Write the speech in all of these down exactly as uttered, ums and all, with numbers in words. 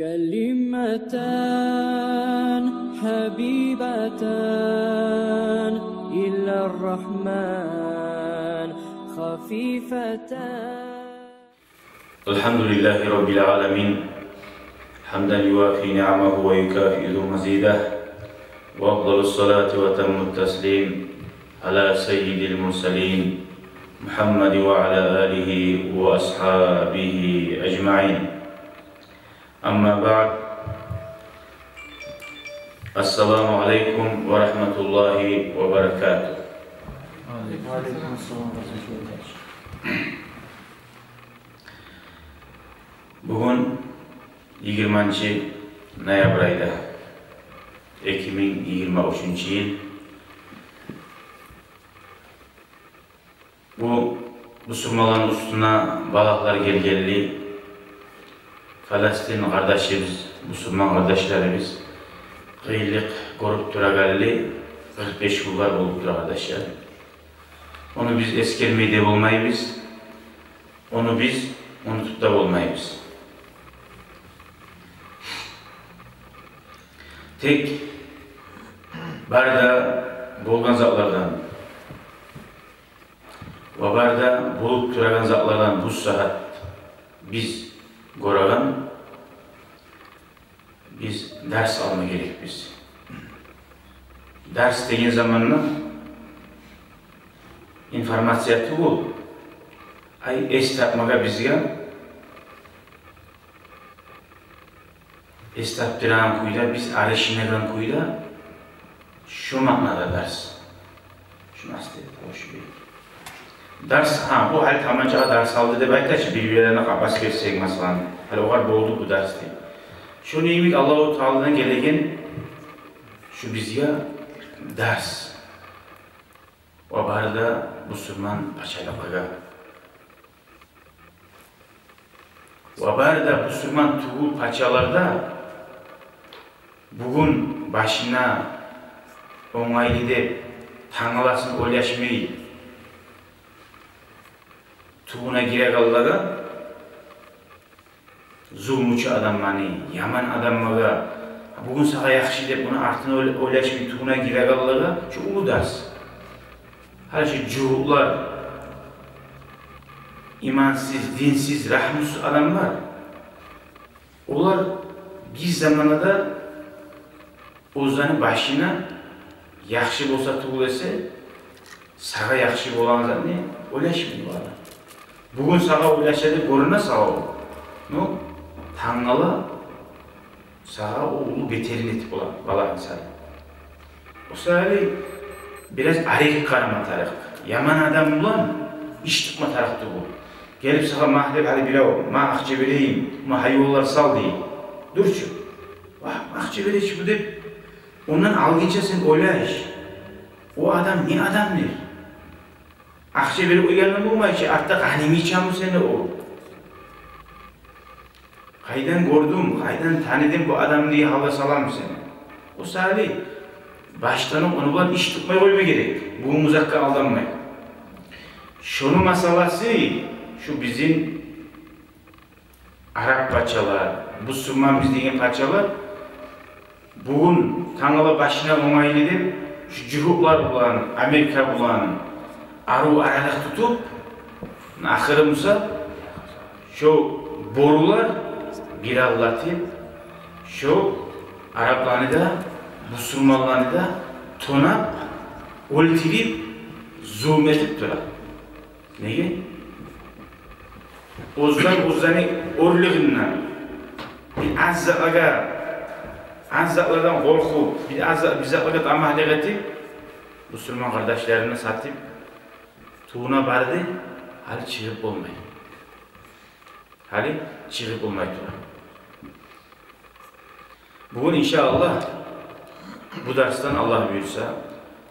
كلمتان حبيبتان إلى الرحمن خفيفتان. الحمد لله رب العالمين، حمدا يوافي نعمه ويكافئ مزيده، وأفضل الصلاة وأتم التسليم على سيد المرسلين محمد وعلى آله وأصحابه أجمعين. أما بعد، السلام عليكم ورحمة الله وبركاته. Бугюн йигирманчы ноябрь айда, эки минг йигирма уьчюнчю йыл. Бу бусурманланы уьстюне балагьлар гелгенли, Фаластин къардашыбыз, бусурман къардашларыбыз къыйынлыкъ гёрюп турагъанлы къыркъ беш гюнлер болуп тура, къардашлар. Ону биз эсгермей де болмайбыз, ону биз унутуп да болмайбыз. Тек бары да болгъан затлардан ва бары да болуп турагъан затлардан бу сагьат биз гёреген, биз дарс алма герекбиз. Дарс деген заманда информация тюгюл, ай эс тапмагъа бизге, эс тапдырагъан кюйде, биз арышынагъан кюйде, шу маънада дарс. Шуну асты, о шу бир. Дарс, гьа, бу гьали таманчагъа дарс алды деп айта чы, бир-бирлерине къапас берсек, масала. Гьали огъар болду бу дарс деп. Шону йимик Аллагьу Тааладан гелеген шу бизге дарс. Ва бары да бусурман пачалыкъгъа. Ва бары да бусурман тюгюл пачалар да бугюн башына онгайлы деп, тангаласын ойлашмай, тюбюне гирегенлеге, зулмучу адамланы, яман адамлагъа, бугюн сагъа яхшы деп, ону артын ойл-, ойлашмай, тюбюне гирегенлеге шу уллу дарс. Гьали шу жугьутлар, имансыз, динсиз, рагьмусуз адамлар. Олар бир заманда да оьзлени башына яхшы болса тюгюл эсе, сагъа яхшы болагъан затны ойлашмай бу адам. Бугюн сагъа ойлаша деп гёрюне сагъа о. Но тангала сагъа о уллу бетерин этип бола, балагьын салып. О саялы бираз арек къарама тарыкъ. Яман адам булан иш тутма тарыкъ тюгюл. Гелип сагъа магь деп гьали бирев, магь акъча берейим, магь гьайванлар сал дей. Дюр чю. Вагь, акъча бере чи бу деп, ондан алгъынча сен ойлаш. О адам не адамдыр? Акъча берип къойгъандан болмай чы, артда къанынгчамы сени о? Къайдан гёрдюм, къайдан таныдым бу адамны дей гьалда саламы сени? О саялы баштан окъ ону булан иш тутмай къойма герек. Бугюн узакъгъа алданмай. Шону масъаласы, шу бизин араб пачалар, бусурман биз деген пачалар, бугюн тангала башына онгайлы деп, шу жугьутлар булан, Америка булан арив аралыкъ тутуп, ахыры буса, шо борулар бир аллатып, шо арабланы да, бусурманланы да тонап, оьлтюрюп, зулму этип тура. Неге? Оьзлер оьзлени оьрлюгюнден, бир аз затлагъа, аз затлардан къоркъуп, бир аз за-, бир затлагъа тамагьлыкъ этип, бусурман къардашларын сатып, тюбюне барды, гьали чыгъып болмай. Гьали чыгъып болмай тура. Бугюн, иншааллагь, бу дарсдан, Аллагь буюрса,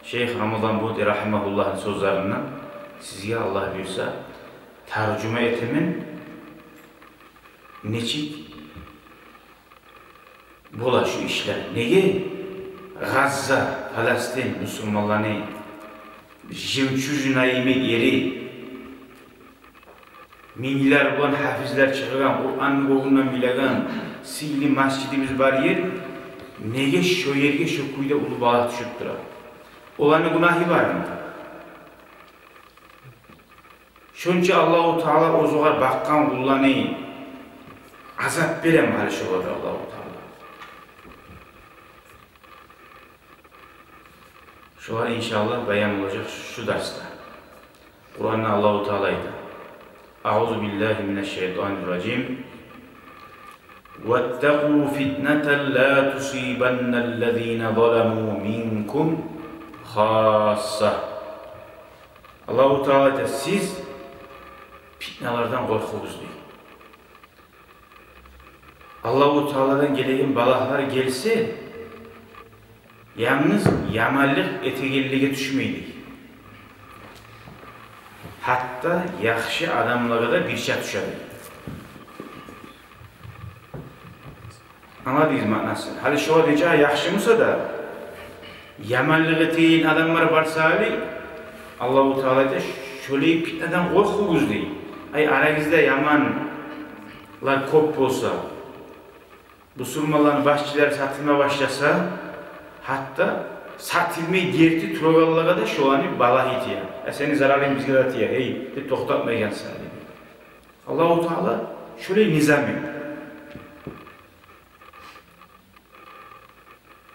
шейх Рамазан Бути рагьимагьуллагьны сёзлеринден сизге, Аллагь буюрса, таржума этемен, нечик бола шу ишлер. Неге Гъазза, Палестин, бусурманланы жемчужина йимик ери, минглер булан гьафизлер чыгъагъан, Къуранны гёнгюнден билеген сыйлы межитибиз бар ер, неге шо ерге шо кюйде уллу балагь тюшюп тура? Оланы гюнагьы бармы? Шонча Аллагьу Таала оьзюне бакъгъан къулланы азап береми гьали шолагъа Аллагьу Таала? Шолар, иншааллагь, баян болажакъ шу дарсда. Къуранда Аллагьу Таала айта: «Аузу биллагьи минаш-шайтанир-ражим. Ваттакъу фитнатан ла тусибанналлазина заламу минкум хасса». Аллагьу Таала айта: «Сиз питналардан къоркъугъуз», — дей. Аллагьу Тааладан гелеген балагьлар гелсе, янгыз яманлыкъ этегенлеге тюшмей, дей. Гьатта яхшы адамлагъа да бирче тюше, дей. Англадыгъыз маънасын? Гьали шо нече яхшы буса да, яманлыкъ этеген адамлар барса гьали, Аллагьу Таала айта: «Шолай питнадан къоркъугъуз», — дей. Ай, арагъызда яманлар кёп болса, бусурманланы башчылары сатылма башласа, гьатта сатылмай герти турагъанлагъа да шоланы балагьы тие. «Э, сени заралынг бизге де тие, гьей», — деп токътатмайгъан саялы. Аллагьу Таала шолай низамы.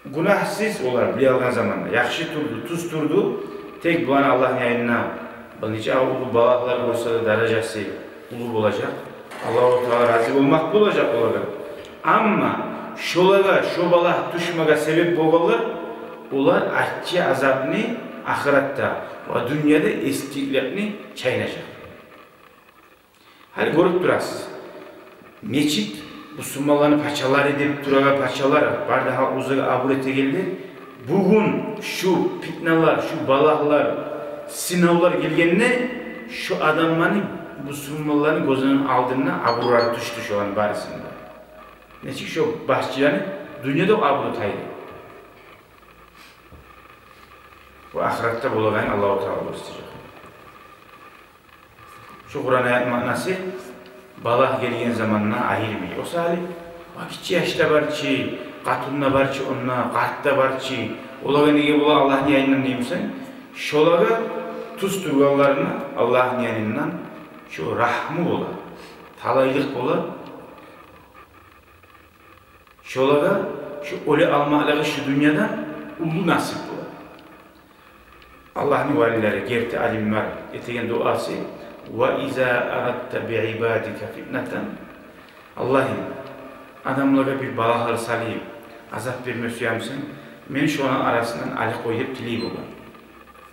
Гюнагьсыз олар биле алгъан заманда, яхшы турду, тюз турду. Тек буланы Аллагьны янында бир нече уллу балагьлар болса да, даражасы уллу болажакъ. Аллагьу Таала рази болмакъ болажакъ олагъа. Амма шолагъа шо балагь тюшмеге себеп болгъанлар, олар аччы азапны ахыратда ва дюньяда эсгикликни чайнажакъ. Гьали гёрюп турасыз, нечик бусурманланы пачалары деп турагъан пачалар, бары да халкъ оьзлеге абур этегенлер, бугюн шу питналар, шу балагьлар, сынавлар гелгенде, шу адамланы, бусурманланы гёзюню алдында абурлары тюшдю шоланы барысыны да. Нечик шо башчыланы дюньяда абуру тайды. Бу ахыратда болагъанын Аллагьу Таала гёрсетежек. Шу Къуран аятны маънасы: балагь гелген заманда айырмай. О саялы, ва гиччи яш да бар чы, къатын да бар чы, онда къарт да бар чы, олагъа неге бола Аллагьны янындан деймисен, шолагъа тюз тургъанларына Аллагьны янындан шу рагьму бола, талайлыкъ бола. Шолагъа шу оьле алмакълыгъы шу дюньяда уллу насип бола. Аллагьны валилери, герти алимлер этеген дуасы: «Ва иза арадта би ибадика фитнатан». Аллагьым, адамлагъа бир балагьлар салып, азап берме сюемисен, мени шоланы арасындан алып къой деп тилей болгъан.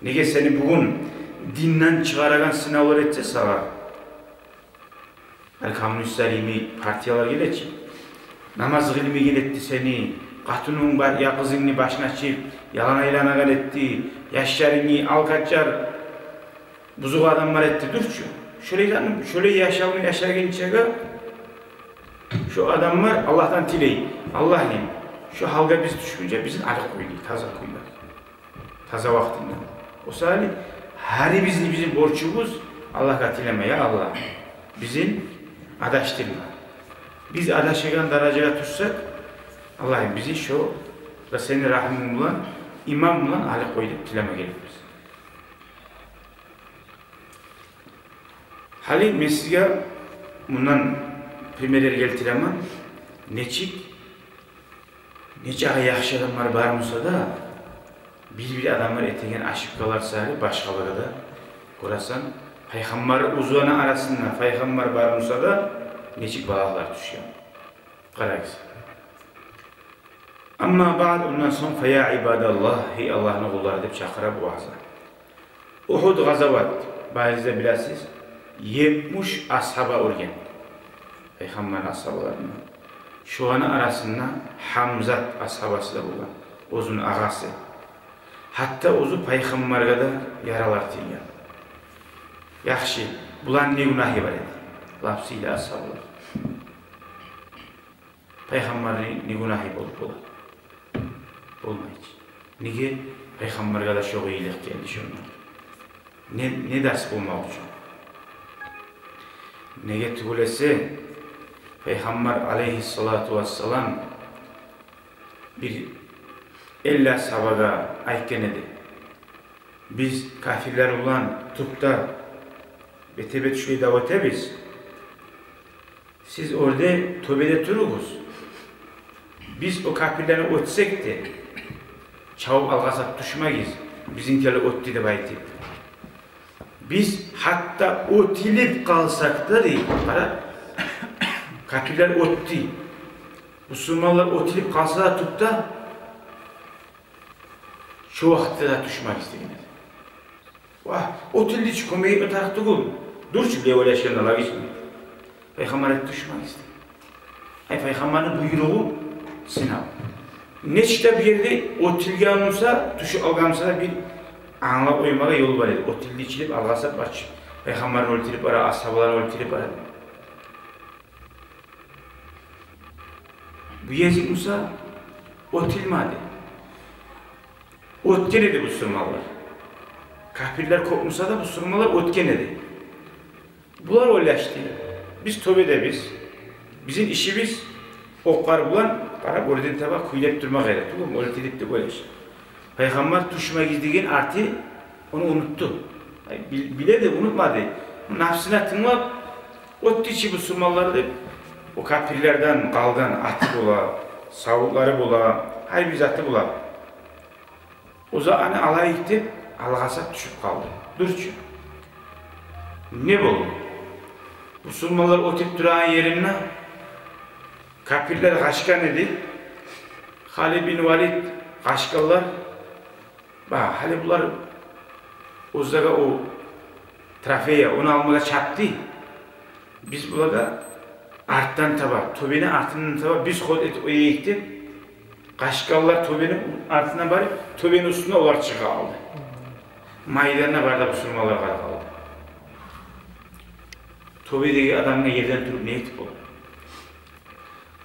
Неге сени бугюн динден чыгъарагъан сынавлар этсе сагъа, гьали коммунистлер йимик партиялар геле чи, намаз къылмай гелетди сени, къатынынг бар, я къызынгны башын ачып, ялан айланагъан этди, яшларынгны алкачар, бузукъ адамлар этди, дюр чю. Шолай затны, шолай яшавну яшагъынчагъа, шо адамлар Аллагьдан тилей: «Аллагьым, шо гьалгъа биз тюшгюнче бизин алып къой», — дей, таза кюйде, таза вакътинде. О саялы гьарибизни бизин борчубуз Аллагьгъа тилеме: «Я Аллагь, бизин адашдырма. Биз адашагъан даражагъа тюшсек, Аллагьым, бизин шо да сени рагьмунг булан, иман булан алып къой», — деп тилеме герекбиз. Гьали мен сизге мундан примерлер гелтиремен. Нечик, нечакъы яхшы адамлар бар буса да, бир-бир адамлар этеген ошибкалар саялы башгъалагъа да, гёресен, пайхаммар, оьзлени арасында пайхаммар бар буса да, нечик балагьлар тюшген. Къарагъыз. Амма баъд, ондан сонг, фая ибадаллагь, гьей Аллагьны къуллары, деп чакъыра бу ваъза. Угьуд къазават, барыгъыз да билесиз, етмиш асгьаба оьлген, пайхаммарны асгьабаларындан. Шоланы арасында Гьамзат асгьабасы да болгъан, оьзюню агъасы. Гьатта оьзю пайхаммаргъа да яралар тийген. Яхшы, буланы не гюнагьы бар эди? Лап сыйлы асгьабалар. Пайхаммарны не гюнагьы болуп бола? Болмай чы. Неге? Пайхаммаргъа да шо къыйынлыкъ гелди шонда. Не, не дарс болмакъ учун? Неге тюгюл эсе, Пайхаммар алейгьиссалату вассалам бир элли асгьабагъа айтгъан эди: «Биз капирлер булан тюпде бетге-бет шулай дав этебиз. Сиз оьрде тёбеде туругъуз. Биз о капирлени оьтсек де, чабып алгъасап тюшмегиз, бизинкилер оьтдю деп айтып. Биз гьатта оьтюлюп къалсакъ да, – дей, – къара, капирлер оьтдю, бусурманлар оьтюлюп къалса да тюпде, шо вакътиде де тюшмегиз», – деген эди. Вагь, оьтюлдю чю, кёмек этме тарыкъ тюгюл. Дур чу, бир ойлашгъанда, логично. Пайхаммар айтды: «Тюшмегиз», – дей. Ай, Пайхаммарны буйругъу сынав. Нечик де бир ерде оьтюлген буса, тюшюп алгъан буса да, бир англап къоймагъа ёл бар эди. Оьтюлдю чю деп алгъасап барчы. Пайхаммарны оьлтюрюп бара, асгьабаланы оьлтюрюп бара. Бу гезик буса оьтюлмеди. Оьтген эди бусурманлар. Капирлер кёп буса да, бусурманлар оьтген эди. Булар ойлашды: «Биз тёбедебиз. Бизин ишибиз окълар булан къарап, оьрден таба кюйлеп турма герек тюгюлмю, оьлтюрюп», – деп ойлашды. Пайхаммар «тюшмегиз» деген арты ону унутду. Ай, бил-, биле де, унутмады. Напсына тынглап, оьтдю чю бусурманлар деп, о капирлерден къалгъан аты бола, савутлары бола, гьар бир заты бола. О затны алайыкъ деп, алгъасап тюшюп къалды. Дур чу. Не болду? Бусурманлар оьтюп турагъан еринден капирлер къачгъан эди. Халид бин Валид къачгъанлар. Ба, гьали булар оьзлеге о трофея, ону алмагъа чапды. Биз булагъа артдан таба, тёбени артындан таба биз ход этип къояйыкъ деп, къачгъанлар тёбени артындан барып, тёбени уьстюне олар чыгъа къалды. Майданда бары да бусурманлар къара къалды. Тёбедеги адамгъа ерден туруп не этип бола?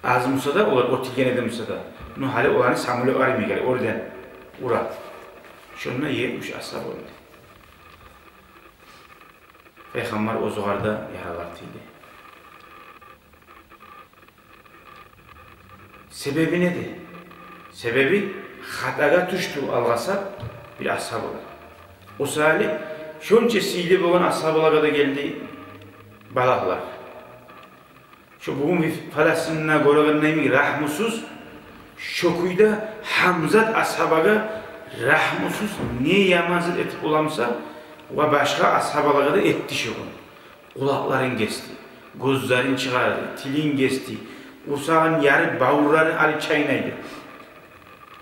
Аз буса да, олар оьтюлген эди буса да. Ну, гьали оланы самолётлары йимик, гьали оьрден ура. Шонда етмиш асгьаба оьлдю. Пайхаммар оьзюгер де яралар тийди. Себеби неди? Себеби хатагъа тюшдю алгъасап бир асгьабалар. О саялы шонча сыйлы болгъан асгьабалагъа да гелди балагьлар. Шо бугюн биз Палестинде гёрегенде йимик рагьмусуз, шо кюйде Гьамзат асгьабагъа рагьмусуз не яман зат этип бола буса, ва башгъа асгьабалагъа да этди шо гюн. Къулакъларын гесди, гёзлерин чыгъарды, тилин гесди, къурсагъын ярып, бавурларын алып чайнайды.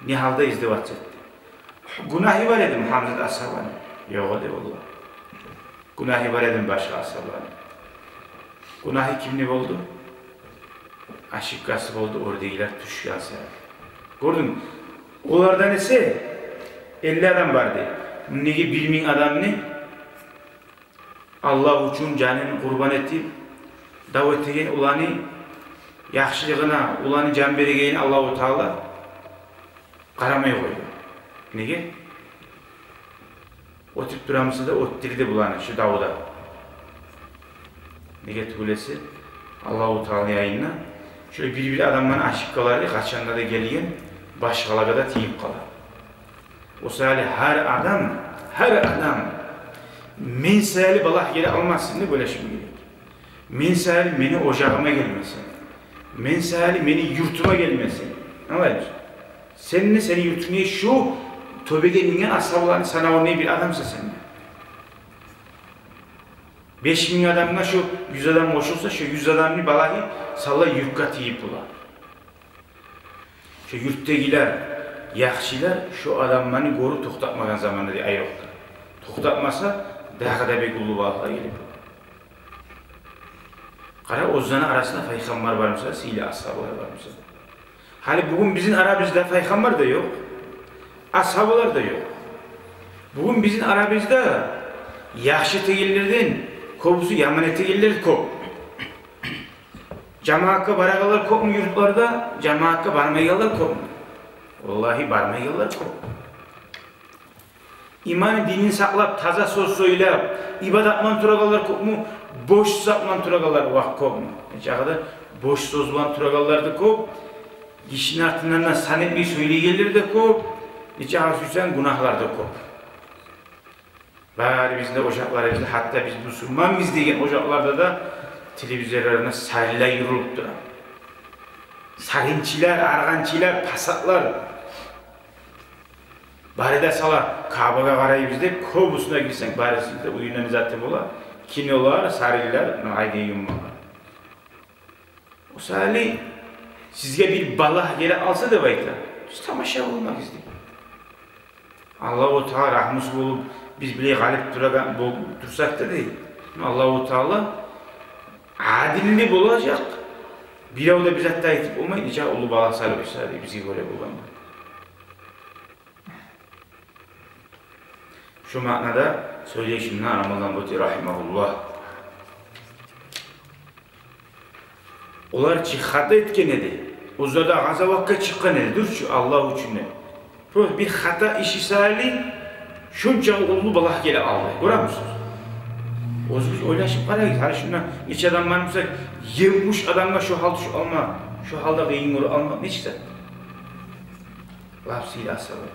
Не гьалда издеваться этди. Гюнагьы бар эдими Гьамзат асгьабаны? Ёкъ эди, валлагь. Гюнагьы бар эдими башгъа асгьабаны? Гюнагьы кимни болду? Ошибкасы болду оьрдегилер тюшген саялы. Гёрдюнгмю? Олардан эсе элли адам барды. Мунеги бир минг адамны Аллагь учун жанын къурбан этип, дав этеген, оланы яхшылыгъына, оланы жан берегенине Аллагьу Таала къарамай къойду. Неге? Оьтюп тура буса да, оьтдюрдю буланы шо давда. Неге тюгюл эсе, Аллагьу Тааланы янында шолай бир-бир адамланы ошибкалары къачан да гелген башгъалагъа да тийип къала. О саялы гьар адам, гьар адам мен саялы балагь геле алмасын деп ойлашма герек. Мен саялы мени ожагъыма гелмесин. Мен саялы мени юртума гелмесин. Англаймысыз? Сен де, сени юртунг да, шу тёбеге минген асгьабаланы санавунда бир адамсан сен де. Беш минг адамгъа шу юз адам къошулса, шу юз адамны балагьы санлай юкге тийип бола. Шу юртдагъылар, яхшылар шу адамланы гёрюп токътатмагъан заманда дей айрокъда. Токътатмаса, дагъы да бек уллу балагьлар гелип бола. Къара, оьзлени арасында пайхаммар бар буса, сыйлы асгьабалар бар буса. Гьали бугюн бизин арабызда пайхаммар да ёкъ, асгьабалар да ёкъ. Бугюн бизин арабызда яхшы этегенлерден кёбюсю яман этегенлер кёп. Жамаатгъа барагъанлар кёпмю юртларда, жамаатгъа бармайгъанлар кёпмю? Валлагьи, бармайгъанлар кёп. Иманын, динин сакълап, таза сёз сёйлеп, ибадатланып турагъанлар кёпмю? Бош зат булан турагъанлар вакъ кёп. Нечакъы да бош сёз булан турагъанлар да кёп. Гишини артындан да сан этмей сёйлейгенлер де кёп. Нечакъы сюйсенг, гюнагьлар да кёп. Барыбызны да ожакъларыбызда, гьатта биз бусурманбыз деген ожакъларда да телевизорларда саринлер юрюлюп тура. Саринчилер, аргъанчылар, пасатлар. Бары да сала Каабагъа къарайбыз деп, кёбюсюне гирсенг, барысында да уьюнде заты бола. Кинолар, саринлер, муна, айгъа юммагъа. О саялы сизге бир балагь геле къалса деп айта, сиз тамаша болмагъыз дей. Аллагьу Таала рагьмусу болуп, биз биле къалып турагъан бол-, турсакъ да дей, Аллагьу Таала адилли болажакъ. Бирев де бир зат да айтып болмай, нечакъы уллу балагь салып, о саялы бизге гёре болгъан. Шу маънада сёйлей шунда Рамазан Бути рагьимагьуллагь. Олар чы хата этген эди. Оьзлер де къазаватгъа чыкъгъан эди, дюр чю, Аллагь учун деп. Просто бир хата иши саялы шунчакъы уллу балагь геле къалды. Гёремисиз? Оьзюгюз ойлашып къарагъыз. Гьали шунда нече адам бар буса, етмиш адамгъа шо гьал тюшюп къалма, шо гьалда къыйын гёрюп къалма нечик зат? Лап сыйлы асгьаба.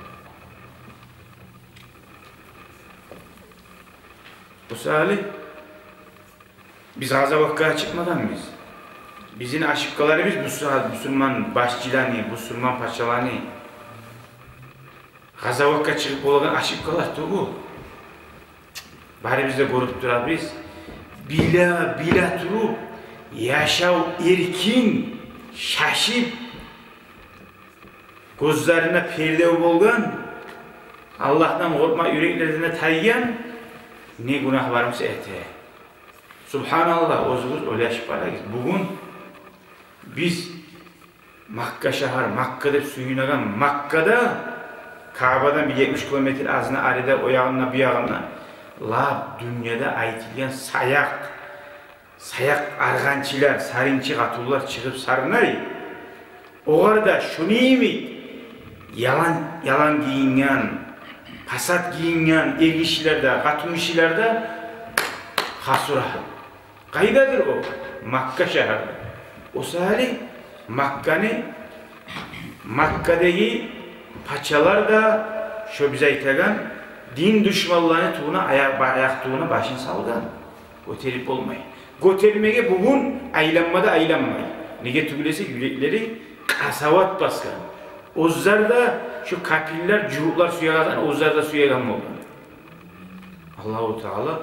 О саялы биз къазаватгъа чыкъмагъанбыз. Бизин ошибкаларыбыз бу сагьат бусурман башчыланы, бусурман пачаланы къазаватгъа чыгъып болагъан ошибкалар тюгюл. Барыбыз да гёрюп турабыз. Биле, биле туруп, яшав эркин, шашып, гёзлерине перде болгъан, Аллагьдан къоркъма юреклерине тайгъан, не гюнагь бар буса эте. Субгьаналлагь, оьзюгюз ойлашып къарагъыз. Бугюн биз Макка шагьар, Макка деп сююнеген Маккада, Каабадан бир етмиш километр азына ариде, о ягъында, бу ягъында, лап дюньяда айтылгъан саякъ, саякъ аргъанчылар, саринчи къатынлар чыгъып сарнай. Огъар да шуну йимик ялан, ялан гийинген, пасат гийинген эргишилер де, къатынгишилер де хасура. Къайдадыр о? Макка шагьарда. О саялы Макканы, Маккадагъы пачалар да шо биз айтагъан дин душманланы тюбюне аякъ, аякъ тюбюне башын салгъан. Гётерип болмай. Гётермеге бугюн айланма да айланмай. Неге тюгюл эсе, юреклери къасават басгъан. Оьзлер де шо капирлер, жугьутлар сюеген, оьзлер де сюеген болгъан. Аллагьу Таала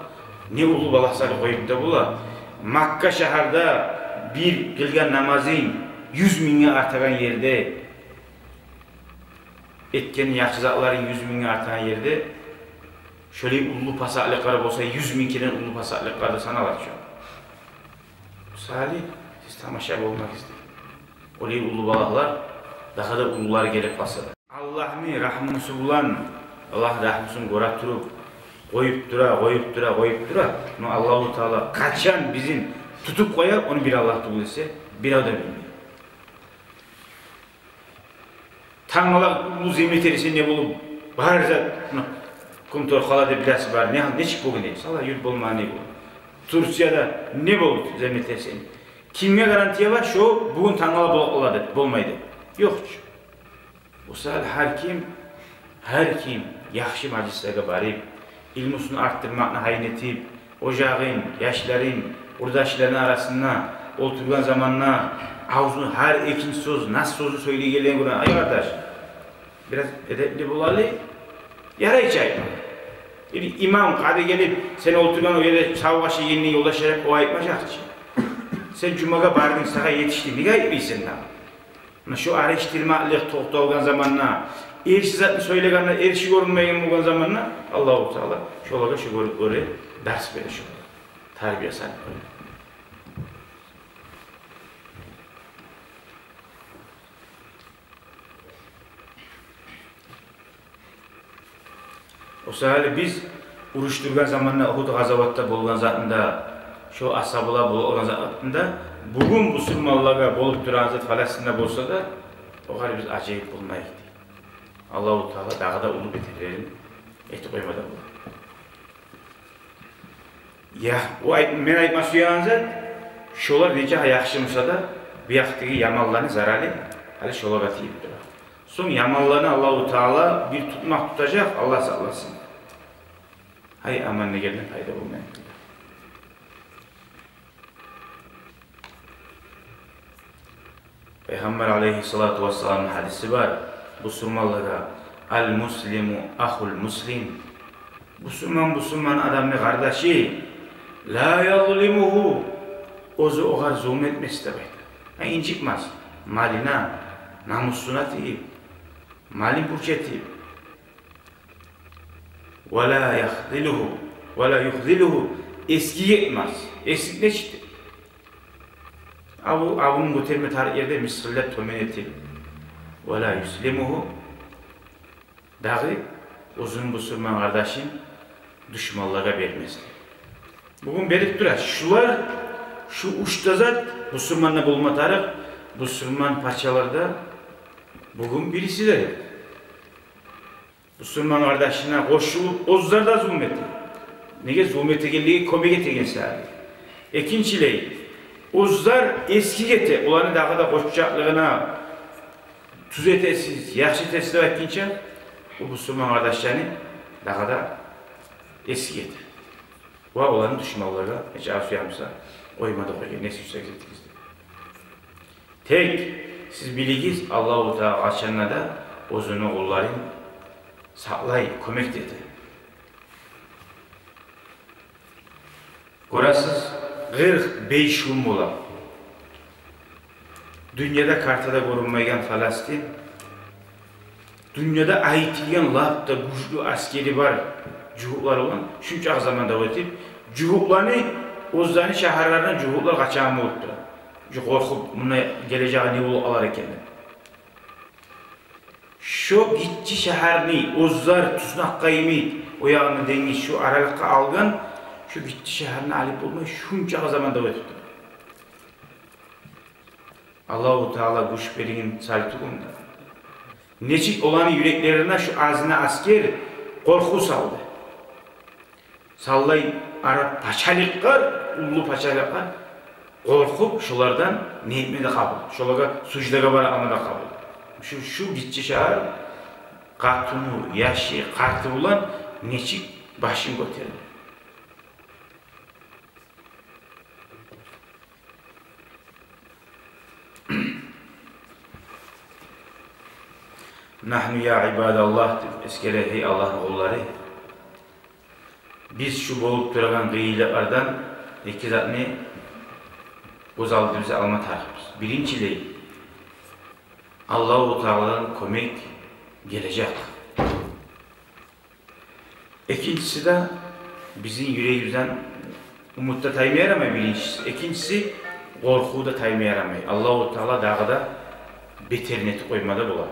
не уллу балагь салып къоюп да бола. Макка шагьарда бир къылгъан намазынг юз мингге артагъан ерде, этген яхшы затларынг юз мингге артагъан ерде, шолай уллу пасатлыкълар болса, юз минг керен уллу пасатлыкълар да санала чы. О саялы сиз тамаша болмагъыз дей. Олай уллу балагьлар, дагъы да уллулар гелип къалса да. Аллагьны рагьмусу булан, Аллагь рагьмусун гёре туруп, къоюп тура, къоюп тура, къоюп тура. Но Аллагьу Таала къачан бизин тутуп къояр, ону бир Аллагь тюгюл эсе, бирев де билмей. Тангала уллу землетрясение болуп, бары зат, муна, Кумторханада билесиз бар, не, нечик болгъан эди, сала юрт болмагъан не болду. Турцияда не болду, землетрясение? Кимге гарантия бар, шо бугюн тангала болуп къала деп, болмай деп? Ёкъ чу. О саялы гьар ким, гьар ким яхшы мажлислеге барып, илмусун артдырмакъны гьайын этип, ожагъын, яшларын, къурдашларын арасында олтургъан заманда авзуну гьар экинчи сёз, нас сёзю сёйлейгенлеге гёре, ай къардаш, бираз эдепли болалы, ярай чы айтма. Бир имам, къади гелип, сен олтургъан о ерде савгъа шегенни ёлдаш ярап, о айтмажакъ чы. Сен жумагъа бардынг, сагъа етишди, неге айтмайсан дагъы? Муна шо ариштирмакълыкъ токъталгъан заманда, эрши затны сёйлегенде, эрши гёрюнмейген болгъан заманда, Аллагьу Таала шолагъа шо гёрюп гёре, дарс бере шолагъа. Тарбия салып къоя. О саялы биз уруш тургъан заманда, Угьуд къазаватда болгъан затында, шо асгьабалар болгъан затында, бугюн бусурманлагъа болуп турагъан зат Фаластинде болса да, огъар биз ажайып болмайыкъ дей. Аллагьу Таала дагъы да уллу бетерлерин этип къойма да болар. Я, о айт-, мен айтма сюеген зат, шолар нече яхшы буса да, бу якъдагъы яманланы заралы гьали шолагъа тийип тура. Сонг яманланы Аллагьу Таала бир тутмакъ тутажакъ, Аллагь сакъласын. Гьай, аман дегенден пайда болмай. Пайхаммар алейгьиссалату вассаламны гьадиси бар. Бусурманлагъа: «Ал-муслиму ахул муслим». Бусурман бусурман адамны къардашы. «Ла язлимугьу». Оьзю огъар зулму этмес деп айта. Гьа, инжитмес. Малына, намусуна тийип, малын пуч этип. «Ва ла яхдилугьу, ва ла юхдилугьу». Эсгик этмес. Эсгик нечик? Аву-, авунун гётерме тарыкъ ерде мисгъыллап тёбен этип. «Ва ла юслимугьу». Дагъы оьзюню бусурман къардашын душманлагъа бермес. Бугюн берип тура. Шулар, шу уьч де зат бусурманда болма тарыкъ, бусурман пачаларда бугюн бириси де ёкъ. Бусурман къардашына къошулуп, оьзлер де зулму эте. Неге? Зулму этегенлеге кёмек этеген саялы. Экинчилей, оьзлер эсгик эте, оланы дагъы да къоччакълыгъына тюзетесиз, яхшы этесиз деп айтгъынча, о бусурман къардашланы дагъы да эсгик эте. Ва оланы душманлагъа, нече арзу ямса, къойма да къоя, не сюйсегиз этигиз деп. Тек сиз билигиз, Аллагьу Таала къачан да оьзюню къулларын сакълай, кёмек эте. Гёресиз, къыркъ беш гюн бола. Дюньяда картада гёрюнмейген Фаластин, дюньяда айтылгъан лап да гючлю аскери бар жугьутлар булан шунчакъы заман дав этип, жугьутланы, оьзлени шагьарларындан жугьутлар къачагъан болуп тура. Жу-, къоркъуп, мунда гележеги не болуп къалар экен деп. Шо гиччи шагьарны оьзлер туснакъгъа йимик, о ягъына денгиз, шо аралыкъгъа алгъан, шо гиччи шагьарны алып болмай шунчакъы заман дав этип тура. Аллагьу Таала гюч берген саялы тюгюл де, нечик оланы юреклерине шо азгъына аскер къоркъув салды. Савлай араб пачалыкълар, уллу пачалыкълар къоркъуп, шолардан не этме де къабул, шолагъа суждагъа бара алма да къабул. Шу, шу гиччи шагьар къатыны, яшы, къарты булан нечик башын гётерди. «Нагьну, я ибадаллагь», — деп эсгере, гьей Аллагьны къуллары, биз шу болуп турагъан къыйынлыкълардан эки затны гёз алдыбызгъа алма тарыкъбыз. Биринчилей, Аллагьу Тааладан кёмек гележек. Экинчиси де, бизин юрегибизден умут да тайма ярамай, биринчиси. Экинчиси, къоркъув да тайма ярамай. Аллагьу Таала дагъы да бетерин этип къойма да бола.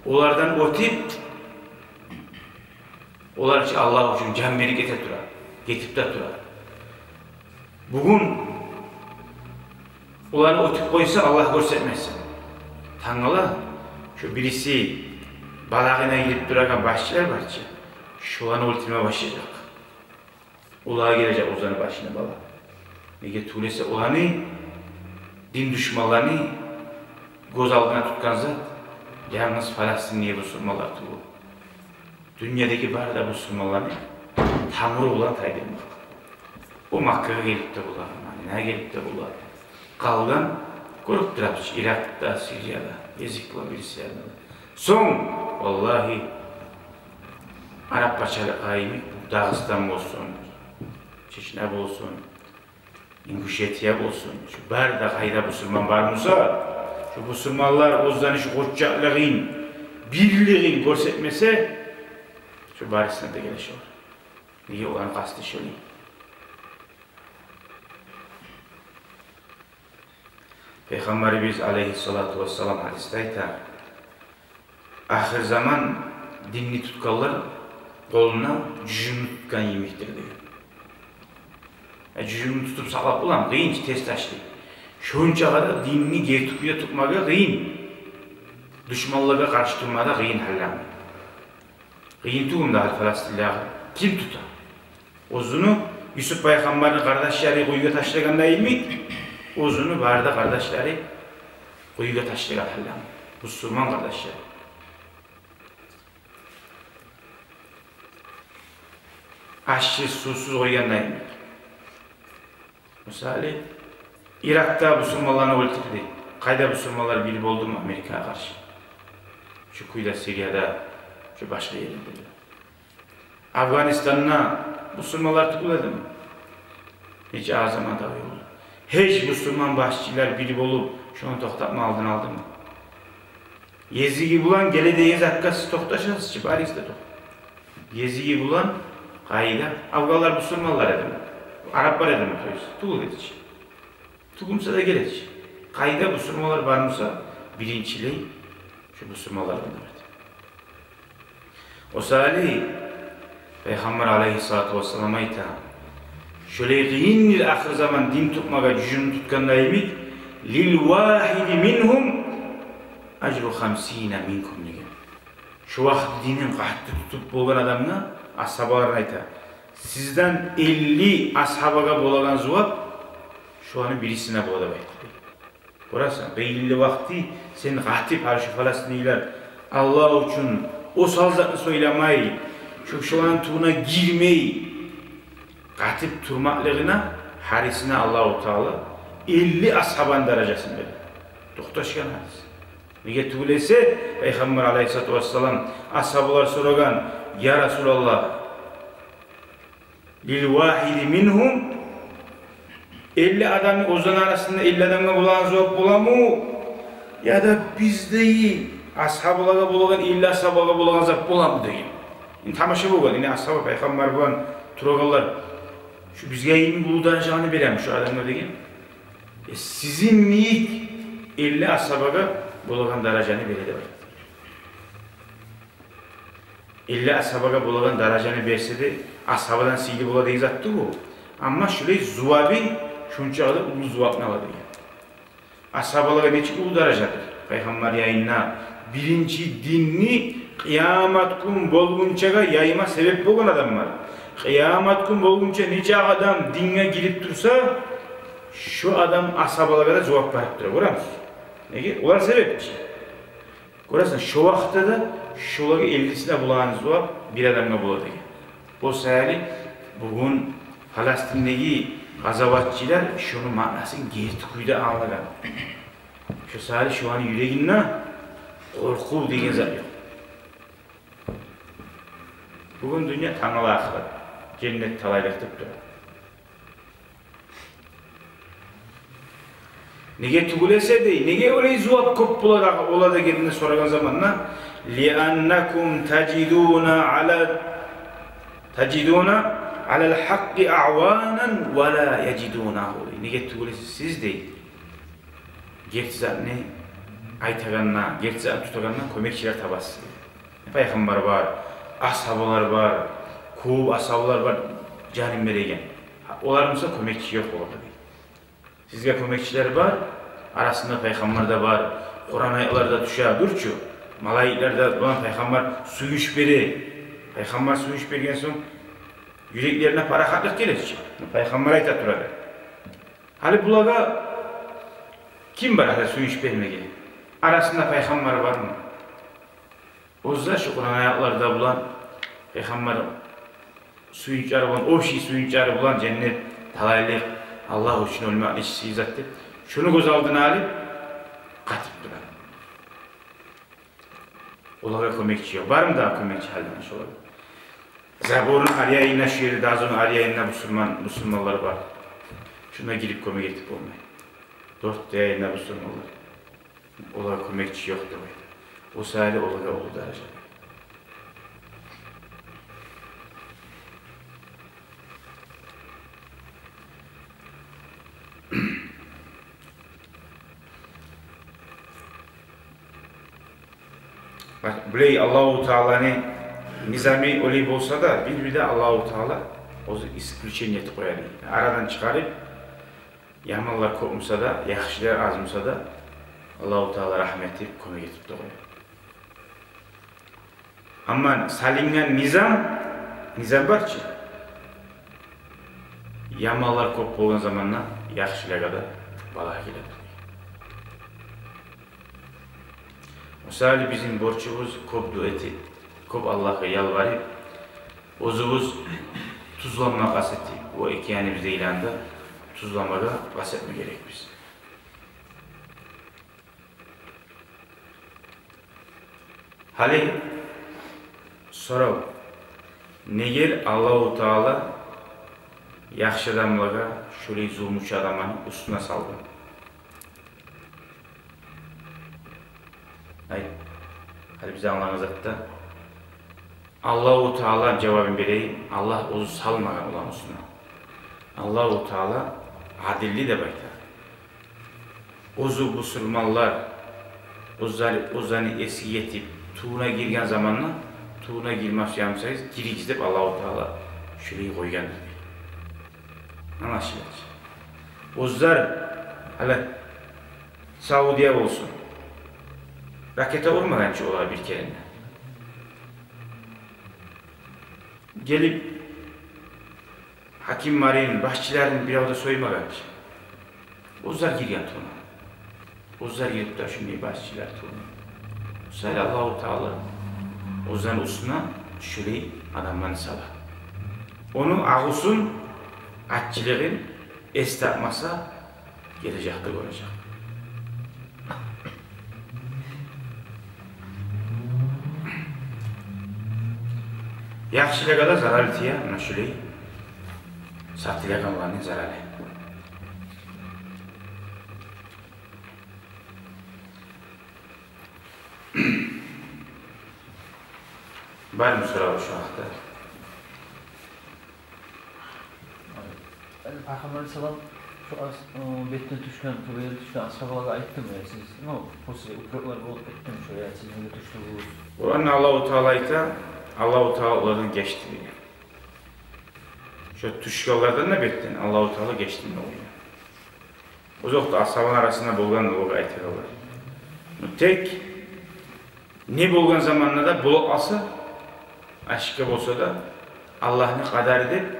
Олардан оьтюп, олар чы Аллагь учун жан берип гете тура, гетип де тура. Бугюн оланы оьтюп къойса, Аллагь гёрсетмесин, тангала шо бириси балагъына гирип турагъан башчылар бар чы, шоланы оьлтюрме башлажакъ. Олагъа гележек оьзлени башына бала. Неге тюгюл эсе, оланы, дин душманланы гёз алдына тутгъан зат янгыз Фаластинни бусурманлар тюгюл. Дюньядагъы бары да бусурманланы тамуру булан тайдырмакъ. Бу Маккагъа гелип де бола, Мадинагъа гелип де бола. Къалгъан, гёрюп турабыз, Иракъда, Сирияда, эзик бола бирисилерде. Сонг, валлагьи, араб пачалыкъ къайымы, Дагъыстан болсун, Чечня болсун, Ингушетия болсун, шу бары да къайда бусурман бар буса, шу бусурманлар оьзлени шу къоччакълыгъын, бирлигин гёрсетмесе, шу барысына да геле шо. Неге, оланы къасты шолай. Пайхаммарыбыз алейгьиссалату вассалам гьадисде айта: «Ахыр заман динни тутгъанлар къолуна жюжюмню тутгъан йимикдир», — деген. Э, жюжюмню тутуп сакълап боламы? Къыйын чы, тез ташлай. Шончагъа да динни герти кюйде тутмагъа къыйын. Душманлагъа къаршы турма да къыйын гьалланы. Къыйын тюгюлмю дагъы Фаластиндагъы? Ким тута? Оьзюню Юсуп пайхаммарны къардашлары къуюгъа ташлагъанда йимик, оьзюню бары да къардашлары къуюгъа ташлагъан гьалда. Бусурман къардашлары. Ашсыз, сувсуз къойгъанда йимик. Мисали, Иракъда бусурманланы оьлтюрдю. Къайда бусурманлар бир болдуму Америкагъа къаршы? Шу кюйде Сирияда, шу башгъа ерлерде. Афганистанда бусурманлар тюгюл эдими? Нече азама да болду. Гьеч бусурман башчылар бир болуп, шону токътатма алдын алдымы? Гезиги булан геле деген затгъа сиз токъташасыз чы, барыгъыз да токъта. Гезиги булан къайда? Афганлар бусурманлар эдими? Араплар эдими, то есть? Тюгюл эди чи. Тюгюл буса да геле чи. Къайда бусурманлар бар буса, биринчилей шо бусурманлар бар эди. О саялы Пайхаммар алайгьиссалату вассалам айта: «Шолай къыйын бир ахыр заман дин тутмагъа жюгюн тутгъанда йимик, лил вагьиди мингьум ажру хамсина минкум», – деген. Шо вакъти динин къатты тутуп болгъан адамгъа, асгьабаларына айта: «Сизден элли асгьабагъа болагъан зувап шоланы бирисине бола», – деп айтды. Гёресен, къыйынлы вакъти сен къатып, гьали шо фаластинлилер Аллагь учун осал затны сёйлемей, шо шоланы тюбюне гирмей, къатып турмакълыгъына, гьарисине Аллагьу Таала элли асгьабаны даражасын берди. Токъташгъан гьадис. Неге тюгюл эсе, Пайхаммар алайгьиссалату вассалам, асгьабалар сорагъан: «Я Расулаллагь, лил вагьиди мингьум, элли адамны, оьзлени арасында элли адамгъа болагъан зувап боламы, яда биздеги асгьабалагъа болагъан, элли асгьабагъа болагъан зувап боламы?» – деген. Энни тамаша болгъан, энни асгьаба Пайхаммар булан турагъанлар: «Шу бизге йимик уллу даражаны береми шу адамгъа?» – деген. «Э, сизин йимик элли асгьабагъа болагъан даражаны бере», – деп айтды. Элли асгьабагъа болагъан даражаны берсе де, асгьабадан сыйлы бола деген зат тюгюл бу. Амма шулай зувабы, шунча къадар уллу зувапны ала деген. Асгьабалагъа нечик уллу даражадыр. Пайхаммар янында биринчи динни къыямат гюн болгъунчагъа яйма себеп болгъан адамлар. Къыямат гюн болгъунча нече адам динге гирип турса, шо адам асгьабалагъа да зувап барып тура. Гёремисиз? Неге? Олар себепчи. Гёресен, шо вакътиде де шолагъа эллисине болагъан зувап бир адамгъа бола деген. О саялы бугюн Фаластиндеги къазаватчылар шону маънасын герти кюйде англагъан. Шо саялы шоланы юрегинде къоркъув деген зат ёкъ. Бугюн дюнья, тангала ахырат, женнет талайлыкъ деп тура. Неге тюгюл эсе дей, неге олай зувап кёп бола дагъы, ола дегенин сорагъан заманда, «Лианнакум тажидуна ала, тажидуна алал хакъкъи аъванан ва ла яжидунагьу». Неге тюгюл эсе сиз дей, герти затны айтагъанда, герти затны тутагъанда кёмекчилер табасыз дей. Пайхаммар бар, асгьабалар бар, кёп асгьабалар бар, жанын береген. Олар буса кёмекчи ёкъ оларда дей. Сизге кёмекчилер бар, арасында Пайхаммар да бар, Къуран аятлар да тюше, дюр чю, малайиклер де, булан Пайхаммар сююнч бере. Пайхаммар сююнч берген сонг, юреклерине парахатлыкъ геле чи. Пайхаммар айта тура дей. Гьали булагъа ким бар гьали сююнч бермеге? Арасында Пайхаммар бармы? Оьзлер шу Къуран аятлар да булан, Пайхаммар сююнчлери булан, общий сююнчлери булан, женнет талайлыкъ, Аллагь учун оьлмек нечик сыйлы зат деп, шуну гёз алдына алып, къатып тура. Олагъа кёмекчи ёкъ. Бармы дагъы кёмекчи гьалиде шолагъа? Заборну ари янында, шу ерде, дазуну ари янында бусурман, бусурманлар бар. Шунда гирип кёмек этип болмай. Дёрт де янында бусурманлар. Олагъа кёмекчи ёкъ деп айта. О саялы олагъа уллу даража. Бакъ, булай Аллагьу Тааланы низамы олай болса да, бир-бирде Аллагьу Таала оьзю исключение этип къояды. Арадан чыгъарып, яманлар кёп буса да, яхшылар аз буса да, Аллагьу Таала рагьмат этип, кёмек этип де къоя. Амма салынгъан низам, низам бар чы. Яманлар кёп болгъан заманда яхшылагъа да балагь геледир. Мисали, бизин борчубуз кёп дуа этип, кёп Аллагьгъа ялбарып, оьзюбюз тюзленме къаст этип, о эки яныбызда айланып тюзленмеге къаст этме герекбиз. Гьали сорав: неге Аллагьу Таала яхшы адамлагъа шолай зулмучу адамланы уьстюне салды? Айт, гьали биз англагъан затда Аллагьу Таала жавабын берейим, Аллагь оьзю салмагъан оланы уьстюне. Аллагьу Таала адилли деп айта. Оьзю бусурманлар, оьзлер, оьзлени эсине етип, тувуна гирген заманда, тувуна гирме сюе бусагъыз, гиригиз деп Аллагьу Таала шолай къойгъандыр дей. Англашыла чы. Оьзлер, гьали Саудия болсун, ракета урмагъан чы олар бир керен де. Гелип гьакимлерин, башчыларын бирев де соймагъан чы. Оьзлер гирген тувуна. Оьзлер гирип де шундай башчылар тувуна. Шолай Аллагьу Таала оьзлени уьстюне шолай адамланы сала. Ону агъусун, аччылыгъын эс тапмаса, гележекде гёрежек. Яхшылагъа да зарал тие, муна шолай сатылагъанланы заралы. Бармы сорав шу гьакъда? Пайхаммар алейгьиссалам шу ас-, ы, бетине тюшген, тёбеге тюшген асгьабалагъа айтдымы, я сиз, ну, после упрёклар болуп айтдымы шу, я сиз неге тюшдюгюз? Къуранда Аллагьу Таала айта, Аллагьу Таала олардан гечди деген. Шу тюшгенлерден де бетден Аллагьу Таала гечди деген. Озокъда, асгьабаны арасында болгъан олар айтагъанлар. Ну, тек не болгъан заманда да болуп къалса, ашыкъгъа болса да, Аллагьны къадары деп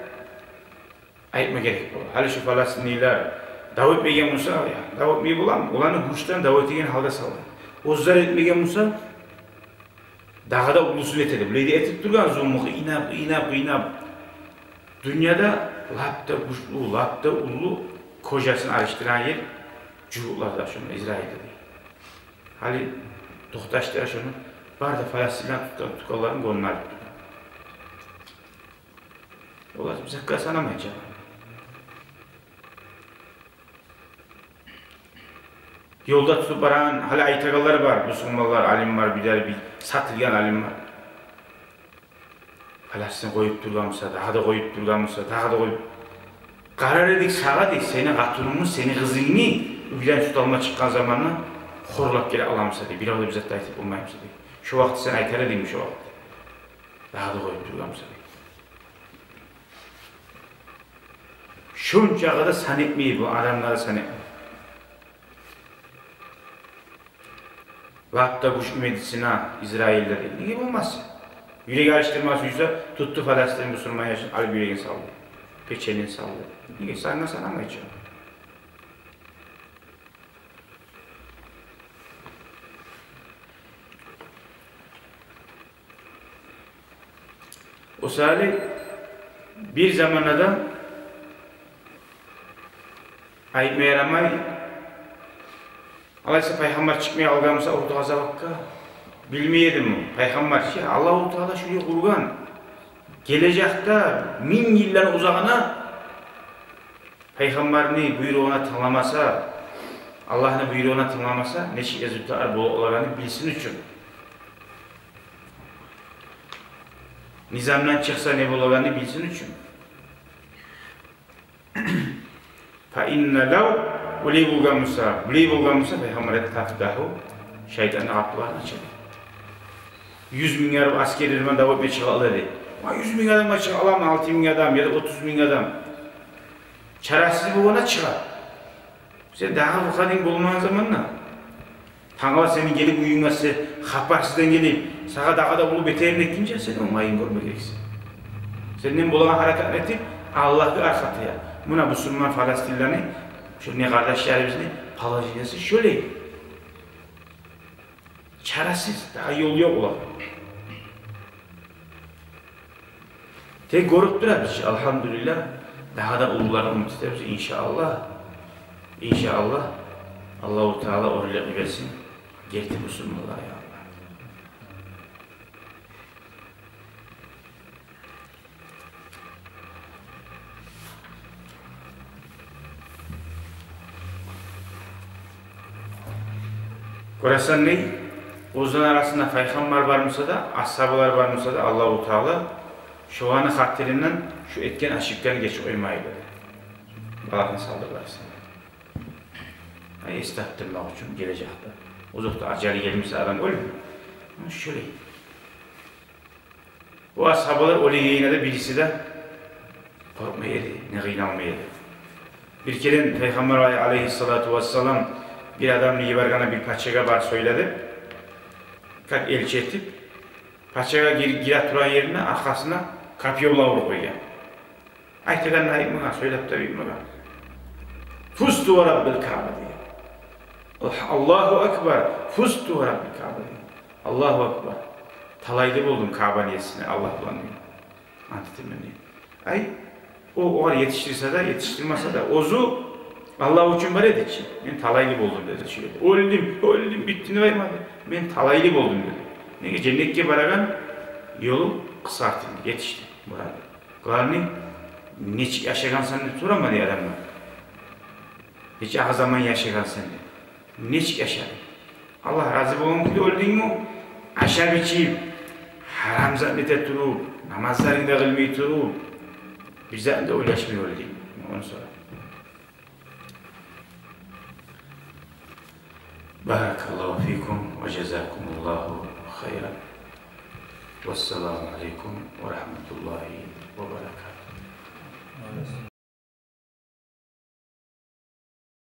айтма герек бола. Гьали шу фаластинлилер дав этмеген буса, я, дав этмей боламы? Оланы гючден дав этеген гьалгъа салгъан. Оьзлер этмеген буса, дагъы да уллусун этеди. Булай да этип тургъан зулму, къыйнап, къыйнап, къыйнап. Дюньяда лап да гючлю, лап да уллу кожасын алышдырагъан ер жугьутлар да шону, Израильде дей. Гьали токъташдыра шону, бары да фаластинлени тутгъан, тутгъанларын гёндерип тургъан. Олар бизге санамай чы. Ёлда тутуп барагъан, гьали айтагъанлар бар, бусурманлар, алим бар, бирер бир сатылгъан алим бар. Фаластин къоюп тургъан буса, дагъы да къоюп тургъан буса, дагъы да къоюп. Къарар эдик сагъа, дей, сени къатынынг, сени къызынгны уьйден туталмай чыкъгъан заманда, хорлап геле аламыса, дей, бирев де бир зат да айтып болмаймыса, дей. Шо вакъти сен айтар эдинг, шо вакъти. Дагъы да къоюп тургъан буса, дей. Шончакъы да сан этмей бу адамлар, сан этмей. Лап да гючлю медицина Израильде, дей. Неге болмасын? Юрек алышдырма сюйсе, тутду фаластин бусурман яшын, алып юрегин салды. Печенин салды. Неге? Санга санамай чы. О саялы бир заманда да айтма ярамай. Алайса, пайхаммар чыкъмай къалгъан буса Угьуд къазаватгъа, билмей эдим, о пайхаммар чы, Аллагьу Таала шулай къургъан. Гележекде, минг йылдан узагъына пайхаммарны буйругъуна тынгламаса, Аллагьны буйругъуна тынгламаса, нечик результатлар болагъанын билсин учун. Низамдан чыкъса, не болагъанын билсин учун. Фа инна лав, булай болгъан буса, булай болгъан буса, пайхаммар айта, тафдагьу, шайтанны къапуларын ачады. Юз минг араб аскерлер булан дав этме чыгъалар, дей. Ма, юз минг адамгъа чыгъа аламы, алты минг адам яда отуз минг адам? Чарасыз болгъанда чыгъа. Сен дагъы бу къадим болмагъан заманда, тангала сени гелип уьюнге, се-, хабарсыздан гелип, сагъа дагъы да уллу бетерин этгинче, сен онгайын гёрме герексен. Сенден болагъан гьаракатны этип, Аллагьгъа аркъа тая. Муна бусурман фаластинлени, шо не къардашларыбызны положениеси шолай. Чарасыз, дагъы ёл ёкъ олар. Тек гёрюп турабыз, алгьамдулиллагь. Дагъы да уллуланы умут этебиз, иншааллагь. Иншааллагь. Аллагьу Таала оьрлюкню берсин герти бусурманлагъа, я Аллагь. Гёресен, не, оьзлени арасында пайхаммар бар буса да, асгьабалар бар буса да, Аллагьу Таала шоланы хатиринден шу этген ошибканы гечип къоймайды. Балагьны салдырып арасына. Ай, эс тапдырмакъ учун гележекде. Озокъда, ажалы гелмесе, адам оьлмей. Шолай. О асгьабалар оьлегенине де бириси де къоркъмай эди, не къыйналмай эди. Бир керен Пайхаммар алай-, алайгьиссалату вассалам бир адамны йибергенде бир пачагъа бар сёйле деп, как элчи этип, пачагъа гир-, гире турагъан ерине аркъасына копьё булан уруп къойгъан. Айтагъанны айтмагъан, сёйлеп де битмеген. «Фузту ва Раббил Каъба», — деген. Аллагьу акбар, «фузту ва Раббил Каъба», — деген. Аллагьу акбар. Талайлы болдум Каъбаны есине, Аллагь булан, деген. Ант этемен, деген. Ай, о огъар етишдирсе де, етишдирмесе де, оьзю Аллагь учун бар эди чи. Мен талайлы болдум деди шо ерде. Оьлдюм, оьлдюм, битдим деп айтмады. Мен талайлы болдум деди. Неге, женнетге барагъан ёлу къысгъартылды, етишди мурады. Главный, нечик яшагъансан деп сорамады адамлар. Нече агъа заман яшагъансан деп. Нечик яшадынг? Аллагь рази болгъан кюйде оьлдюнгмю? Ашап-ичип, гьарам затны эте туруп, намазларынгны да къылмай туруп, бир затны да ойлашмай оьлдюнгмю? Ону сора. Баракаллагьу фикум ва жазакумуллагьу хайран. Вассаламу алейкум ва рагьматуллагьи